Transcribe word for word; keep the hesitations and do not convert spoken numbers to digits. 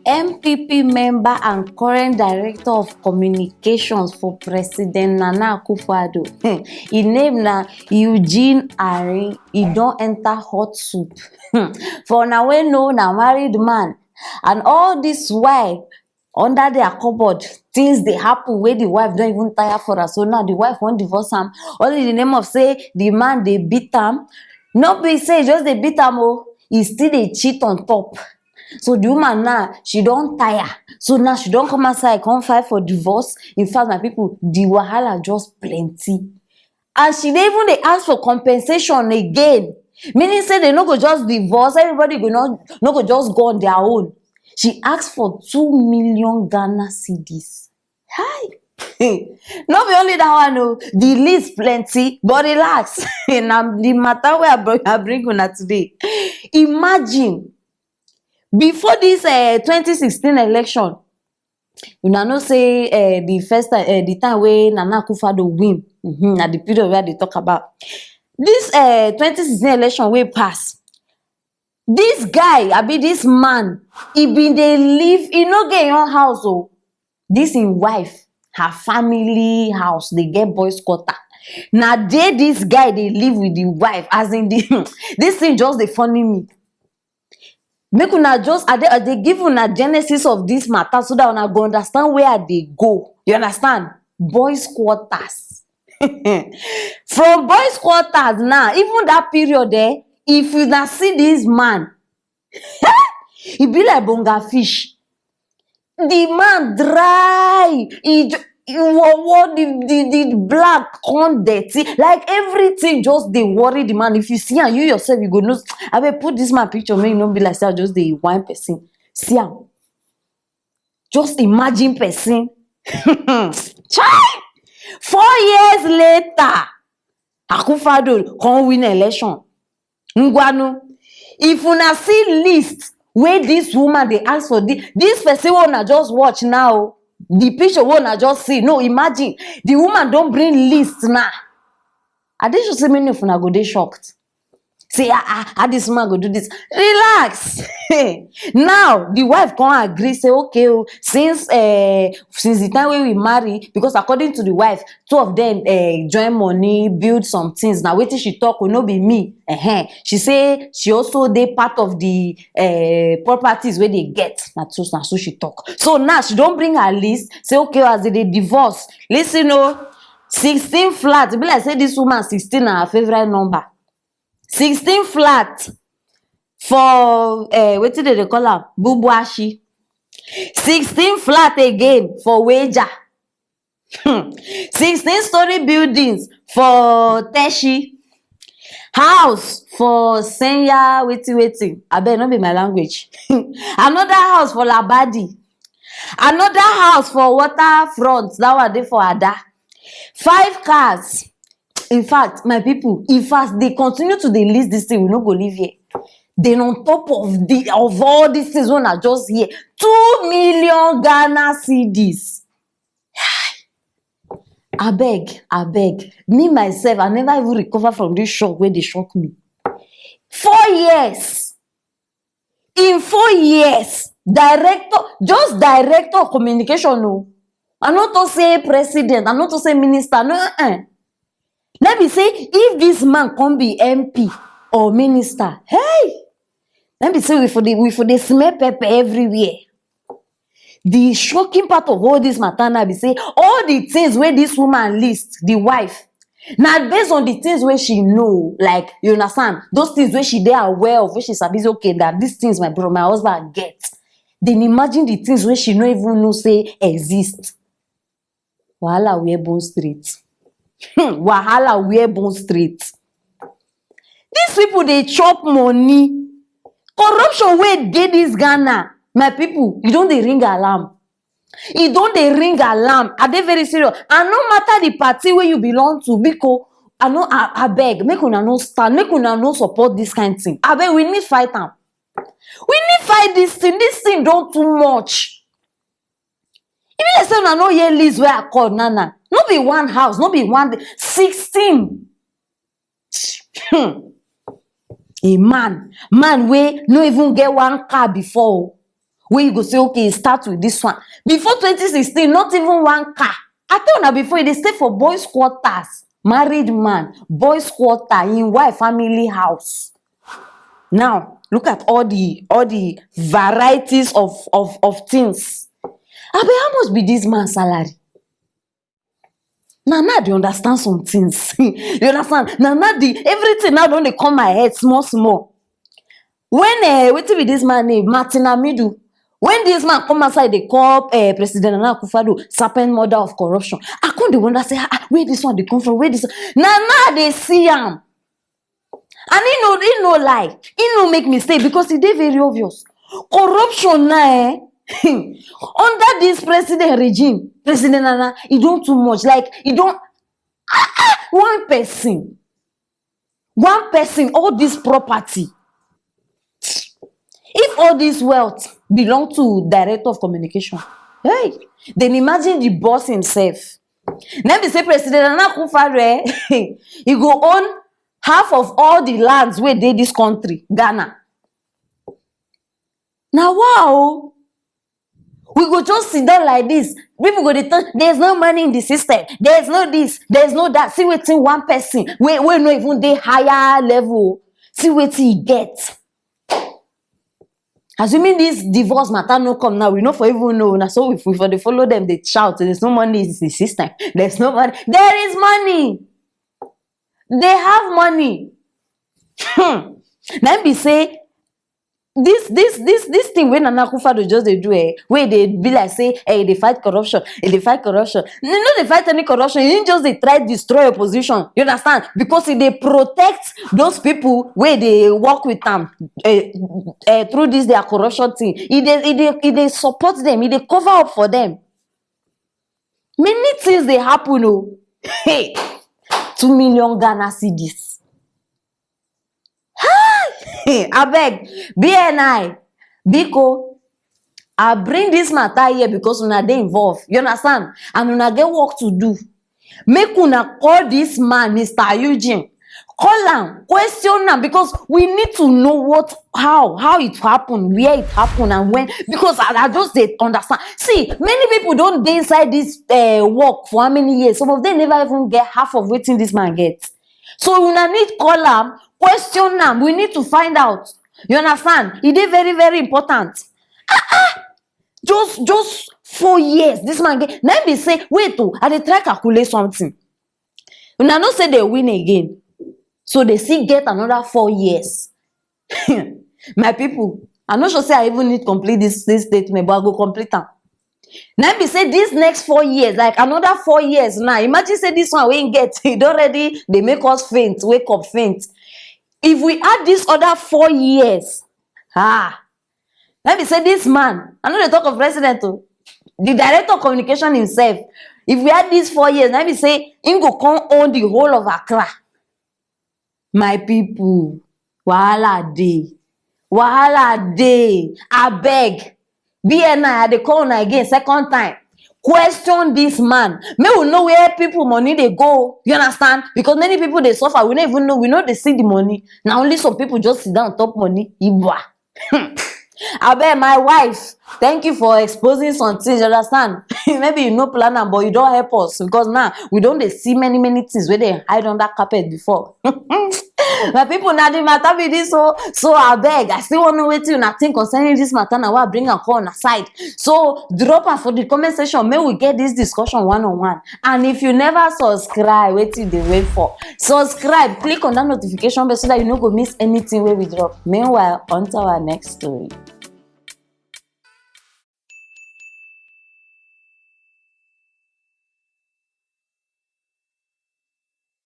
N P P member and current director of communications for President Nana Akufo-Addo. Im name na Eugene Arin. E don enter hot soup. For una wey know, na married man, and all this while, under their cupboard, things dey happen wey the wife don even tire for am. So now the wife wan divorce am, all in the name of say the man dey beat am. No be say e just dey beat am o, e still dey cheat on top. So the woman now, she don tire. So now she don come outside, come file for divorce. In fact, my people, the wahala just plenty. And she dey even dey ask for compensation again. Meaning say they no go just divorce, everybody go no, no go just go on their own. She asked for two million Ghana cedis. Hi! No be only that one o, the list plenty, but relax. Na the matter wey I bring, I bring una today. Imagine, before this uh, twenty sixteen election, una know say uh, the first time, uh, the time wey Nana Akufo-Addo win, mm-hmm, na the period wey I dey talk about. This uh, twenty sixteen election wey pass, this guy, abi this man, e bin dey live, e no get im own house o. This im wife, her family house, dey get boys quarter. Na there this guy dey live with the wife, as in the this thing just dey funny me. Make una just, I dey, I dey give una genesis of this matter so that una go understand where I dey go. You understand? Boys quarters. From boys quarters now, even that period there, if una see this man, e be like bonga fish. The man dry, e ju- e wowo, the the the black come dirty, like everything just dey worry the man. If you see am, you yourself, you go know. Abeg, put this man picture, make e no be like say I just dey whine person. See am, just imagine person. Chai! Four years later, Akufo-Addo come win election. Ngwanu, if una see list wey this woman dey ask for, this, this person wey una just watch now, the picture wey una just see, no, imagine, the woman don bring list now. I dey sure say many of una go dey shocked. Say, ah, ah, how this woman go do this? Relax. Now the wife come agree say, okay o, since uh, since the time wey we marry, because according to the wife, two of them uh, join money, build some things. Na wetin she talk o, no be me. Uh-huh. She say she also dey part of the uh, properties wey they get. Na so, na so she talk. So now she don bring her list. Say, okay, as they dey divorce, listen o, sixteen flat. E be like say this woman, sixteen na her favourite number. Sixteen flat for uh, wetin they dey call am, Bubuashi. Sixteen flat again for Weja. Hmm. Sixteen story buildings for Teshi. House for Senya, wetin, wetin. Abeg, no be my language. Another house for Labadi. Another house for Waterfront. That one dey for Ada. Five cars. In fact, my people, if as they continue to dey list this thing, we no go live here. Then on top of the of all these things wey una just hear, two million Ghana cedis. Abeg, abeg, me myself, I never even recover from this shock wey dey shock me. Four years. In four years, director, just director of communication o. I no talk say president, I no talk say minister, no, uh-uh. Let me say, if this man come be M P or minister, hey, let me say we for the we for the smell pepper everywhere. The shocking part of all this matter now be say all the things wey this woman list, the wife, na based on the things wey she know, like, you understand, those things wey she dey aware of, wey she sabi say, okay, that these things my brother, my husband get. Then imagine the things wey she no even know say exist. Wahala where bone straight. Hmm, wahala where bone straight. These people dey chop money. Corruption wey dey this Ghana, my people, e don dey ring alarm. E don dey ring alarm. I dey very serious. And no matter the party wey you belong to, biko, I no, I, abeg, make una no stand, make una no support this kind thing. Abeg, we need fight am. We need fight this thing. This thing don too much. E be like say una no hear list wey I call, Nana. No be one house, no be one day, sixteen. Hmm. A man, man wey no even get one car before o. Wey you go say, okay, e start with this one. Before twenty sixteen, not even one car. I tell una before, e dey stay for boys' quarters. Married man, boys' quarter, in wife family house. Now, look at all the all the varieties of of of things. Abi, how much be this man salary? Na now I dey understand some things. You understand? Na now the everything now don dey come my head small small. When, eh, wetin be this man name? Martin Amidu. When this man come outside, dey call, eh, President Nana Akufo-Addo serpent mother of corruption. I come dey wonder say, ah, ah, where this one dey come from? Where this? Na now I dey see am. And he no, he no lie. He no make mistake, because e dey very obvious. Corruption na, eh, under this president regime, President Nana, e don too much. Like, e don, ah, ah, one person, one person, all this property. If all this wealth belong to director of communication, hey, then imagine the boss himself. Then be say President Nana Akufo-Addo, eh, he go own half of all the lands wey dey this country, Ghana. Na wow. We go just sit down like this. People go dey talk, there's no money in the system. There's no this, there's no that. See wetin one person wey, wey no even dey higher level, see wetin e get. Assuming this divorce matter no come now, we no for even know. Na so we, we for dey follow them, dey shout, "There's no money in the system. There's no money." There is money. They have money. Hmm. Na im be say this this this this thing wey Nana Akufo-Addo just dey do, eh, wey dey be like say, eh, e dey fight corruption, e dey fight corruption. No, no dey fight any corruption. He just dey try destroy opposition. You understand? Because e dey protect those people wey dey work with am, eh, eh, through this their corruption thing. E dey, e dey, e dey support them. E dey cover up for them. Many things dey happen o. Hey, two million Ghana cedis. Hi! Abeg, B N I, biko, I bring this matter here because una dey involved. You understand? And una get work to do. Make una call this man, Mister Eugene. Call am, question am, because we need to know what, how, how it happen, where it happen, and when. Because I, I just dey understand. See, many people don dey inside this, eh, work for how many years? Some of them never even get half of wetin this man get. So una need call am, question am. We need to find out. You understand? E dey very, very important. Ah, ah! Just, just four years. This man get. Na im be say, wait o, I dey try calculate something. Una know say they win again. So they still get another four years. My people, I no sure say I even need complete this, this statement, but I go complete am. Na im be say this next four years, like, another four years now. Imagine say this one wey im get, e don already dey make us faint, wake up faint. If we add this other four years, ah, na im be say this man, I no dey talk of president o, the director of communication himself, if we add these four years, na im be say im go come own the whole of Accra. My people, wahala dey. Wahala dey. Abeg, B N I, I dey call una again, second time. Question this man. Make we know where people money dey go. You understand? Because many people dey suffer. We no even know. We no dey see the money. Na only some people just sit down on top money. Ibwa. Abeg, my wife, thank you for exposing some things, you understand? Maybe you no plan am, but you don help us, because now we don dey see many, many things wey dey hide under carpet before. My people, na the matter be this o. So abeg, I still wan know wetin una think concerning this matter. Na why I bring am come una side. So drop am for the comment section. Make we get this discussion one on one. And if you never subscribe, wetin you dey wait for? Subscribe, click on that notification bell so that you no go miss anything wey we drop. Meanwhile, on to our next story.